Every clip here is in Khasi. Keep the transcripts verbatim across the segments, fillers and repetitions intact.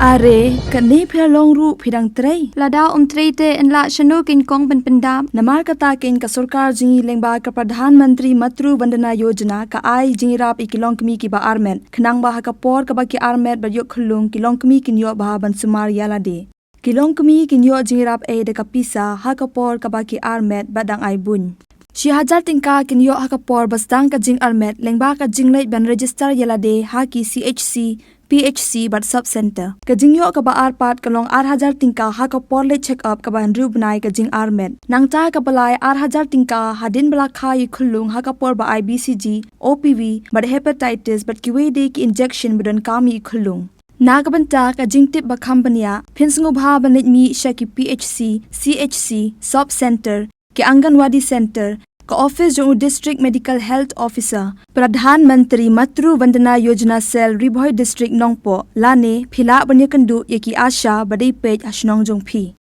Are, kane phi la long ruh phi dang trei. Lada ym trei te yn lah shano kein kong ban pyndap. Namar kata kein ka sorkar jong ngi lyngba ka Pradhan Mantri Matru Vandana Yojana ka ai jingïarap ïa ki longkmie kiba armet. Khnang ba ha ka por kaba ki armet bad ïoh khyllung ki longkmie kin ïoh bha ban sumar ïa lade. Ki longkmie kin ïoh jingïarap ei da ka pisa ha ka por kaba ki armet bad dang ai buiñ. Shi hajar tyngka kin ïoh ha ka por ba sdang ka jingarmet lyngba ka jingleit ban register ïa lade ha ki C H C, P H C bad sub center. Ka jingïoh kaba ar pat ka long ar hajar tyngka ha ka por leit check up kaba hynriew bnai ka jingarmet. Nangta kaba lai ar hajar tyngka hadien ba la kha ïa khyllung ha ka por ba ai B C G, O P V bad hepatitis bad kiwei de ki injection ba donkam ïa khyllung. Na ka bynta ka jingtip ba kham bniah, phin sngewbha ban leit mih sha ki P H C, C H C, sub center, ki Anganwadi center, ka office jong u District Medical Health Officer, Pradhan Mantri Matru Vandana Yojana Cell, Ri Bhoi District, Nongpoh, lane phi lah ban ïakynduh ïa ki ASHA ba dei peit ha shnong jong phi.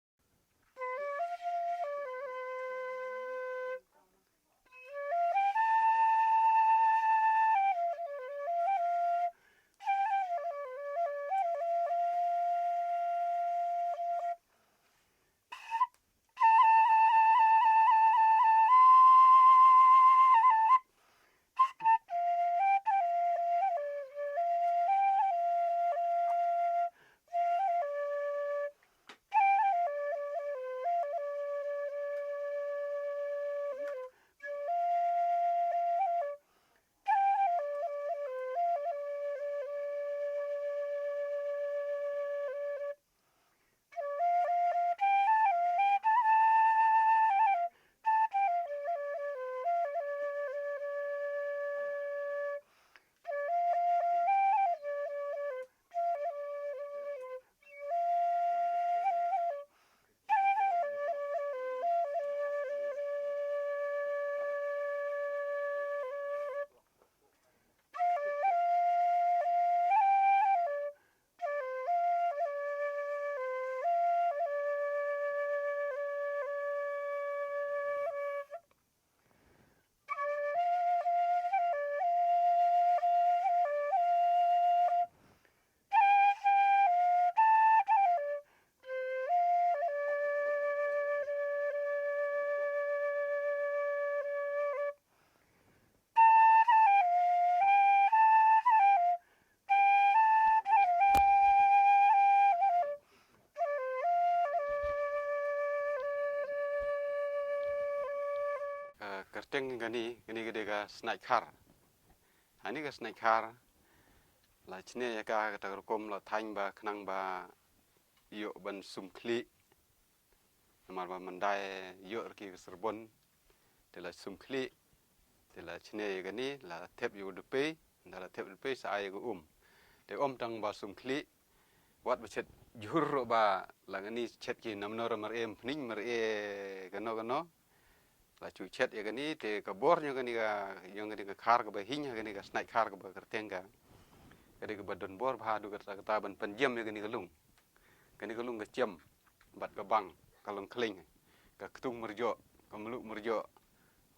Ka kyrteng kane, kane ka dei ka Snai Khar. Hani ka Snai Khar la chne ïa ka, kata ka rukom la thaiñ ba khnang ba ïoh ban sum khlieh. Namar ba mynta ïoh rki ka serbon, te la sum khlieh, te la chne ïa kane, la thep ïa u dpei, nda la thep dpei sa ai ïa ka um. Te ym tang ba sum khlieh, wat ba chet jhur ruh ba la ngani chet ki namnor mareh, phning mareh kano kano. La chu chet ïa kane, te ka bor ïa kane ka, ïa kane ka khar kaba hiñ, ïa kane ka Snai Khar kaba kyrteng ka. Ka dei kaba don bor bha haduh katta katta ban pynjem ïa kane ka lung. Kane ka lung ka jem bad ka bang, ka long khleiñ, ka ktung myrjoh, ka mluh myrjoh.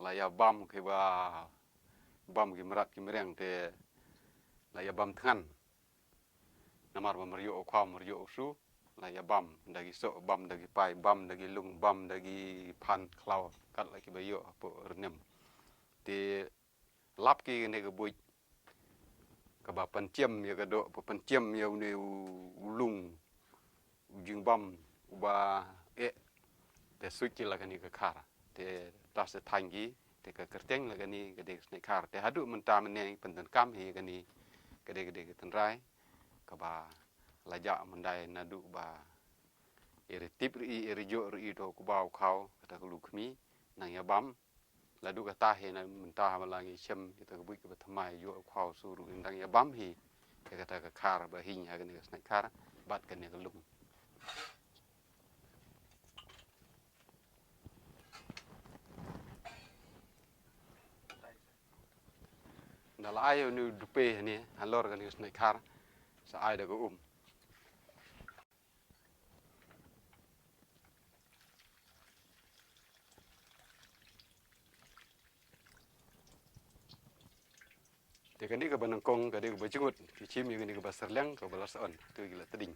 La ïa bam kiba bam ki mrad ki mreng te la ïa bam thngan. Namar ba myrjoh u khaw, myrjoh u su, la ïa bam da ki soh, bam da ki pai, bam da ki lung, bam da ki phan khlaw, kat la kiba ïoh hapoh rnem. Te lap ki kane ka buit kaba pynjem ïa ka doh, ba pynjem ïa une u, u lung, u jingbam uba eh, te suit ki la kane ka khar. Te ta sa thaiñ ki, te ka kyrteng la kane ka dei ka Snai Khar. Te haduh mynta mynne pyndonkam hi kane ka dei, ka dei ka tynrai kaba la jah mynta naduh ba eri tip ri, eri joh ri to kuba u khaw, kata ka luk khmih, nang ïa bam. Ladu kata hi na mynta ha ba la ngi shem ïa kata ka buit kaba thymmai ïoh u khaw su ruh ngi dang ïa bam hi ïa kata ka khar ba hiñ ha kane ka Snai Khar bad kane ka lung. Da la ai ïa une u dpei hangne halor kane ka Snai Khar, sa ai da ka um. Te kane kaba nyngkong ka dei kaba jngut, ki shim ïa kane kaba syrliang kaba la sah on, to ki la tding.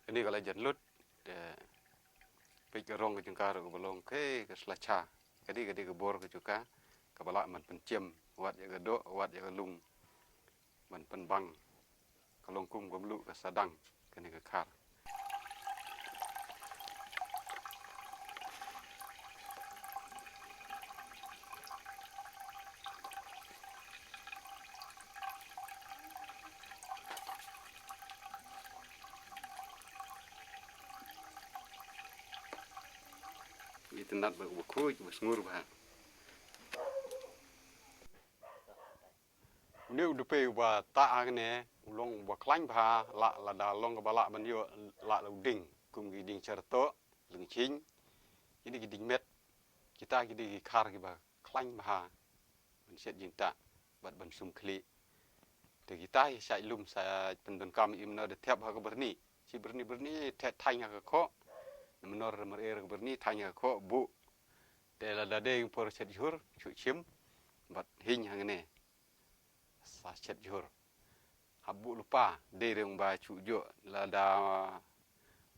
Kane ka la jan lut, te peit ka rong ka jong ka ruh kaba long kaei ka sla cha. Ka dei, ka dei ka bor ka jong ka, kaba lah ban pynjem wat ïa ka doh, wat ïa ka lung, ban pynbang. Ka long kum ka mluh ka sadang kane ka khar. Itynnad bad kaba khuid, kaba sngur bha. Une u dupe uba tah hangne u long uba khlaiñ bha, lah lada long kaba lah ban ïoh, lah la u ding, kum ki ding chartoh, lyngching, kine ki ding met, kita ki dei ki khar kiba khlaiñ bha ban shet jingtah bad ban sum khlieh. Te kita hi shait lum sa pyndonkam im na da thep ha ka byrni. Shi byrni byrni te thaiñ ha ka khoh. Na mynor mar er ka byrni thaiñ ha ka khoh buh. Te lada dei por shet jhur, shu shim bad hiñ hangne. Sa shet jhur. Hap buh lypa, dei reng ba shu joh, lada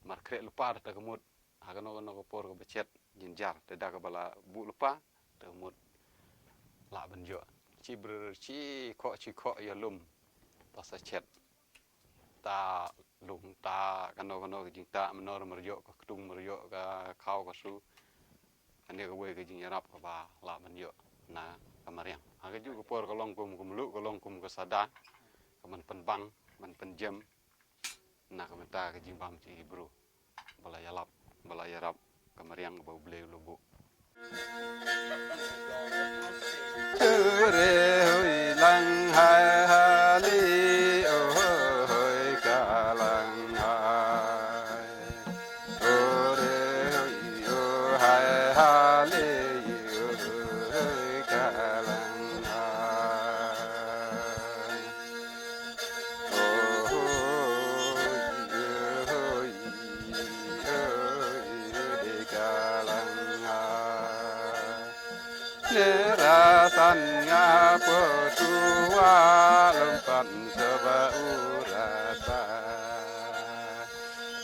mar khreh lypa da ta ka mut, ha kano kano ka por kaba shet jynjar, te da kaba la buh lypa, ta ka mut lah ban joh. Shi br-, shi khoh, shi khoh ïa lum, ta sa shet. Ta lum, ta kano kano ka jingtah, mynor mar ïoh ka ktung, mar ïoh ka khaw ka su. Kane kawei ka jingïarap kaba lah ban ïoh na ka mariang. Ha kajuh ka por ka long kum ka mluh, ka long kum ka sada, ka ban pynbang, ban pynjem na ka bynta ka jingbam jong ki bru. Ba la ïalap, ba la ïarap ka mariang kaba U Blei u la buh. Hooray, hoi lang hai hali, oh hoi ka lang hai. Hooray, hoi, oh hai hali, oh hoi ka lang hai. Oh hoi, oh hoi, oh hoi ka lang hai. Nera san nga po tuwa lum pan saba urata.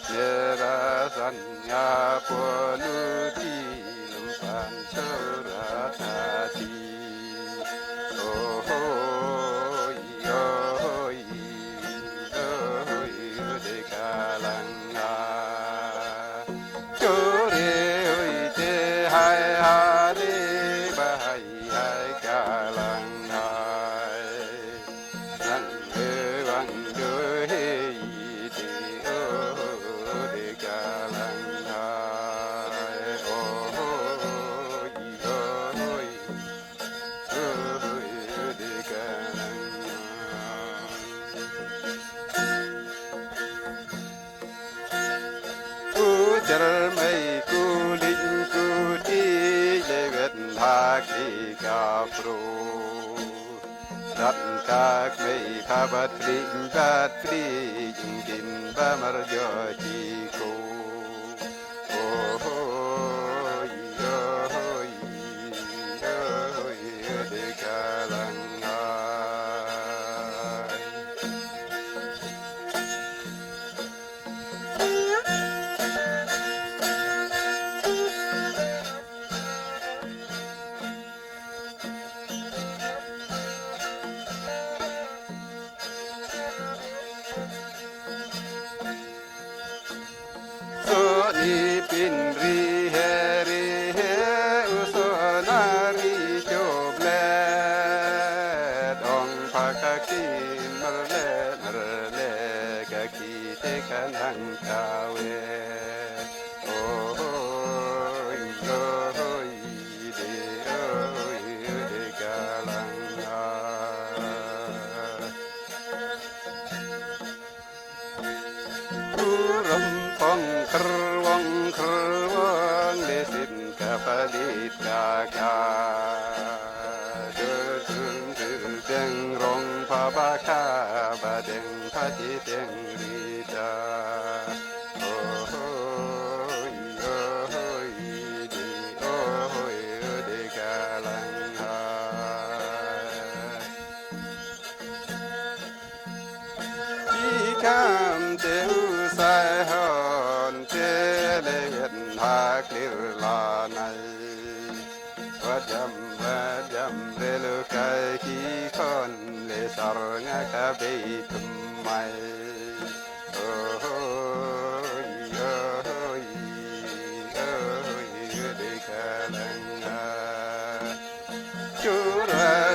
Nera san nga po luti lum pan saba urata ti. Oh hoi, oh hoi, oh hoi, oh de ka lang hai. Chore hoi te hai hare ba hai hai ka lang hai. Nang e wang do hei te oh de ka lang hai. Oh hoi, oh hoi, oh hoi, oh de ka lang hai. U jar mei ku ling ku ti le wet ha ki ka pro. Dat ka mei pha bat ling bat ling kin ba mar jo ti ko. Oh hoi, oh hoi, oh hoi, de ka lang hai. Soni pin ri he ri he u sona ri chob le dong pha ka ki mer le mer le ka ki te ka nang ka we. Oh hoi, oh hoi, de, oh hoi, de ka lang hai. U rum pong khrwong khrwong le sin ka palit ka ka. Dun dun dun deng rong pha ba ka ba deng pha ti deng ri da. Oh hoi, oh hoi, di, oh hoi, oh de ka lang hai. Ki kam te u sai ho Relu kai ki khon le sar nga ka bei thymmai. Ohoi, ohoi, ohoi, de ka langa. Chura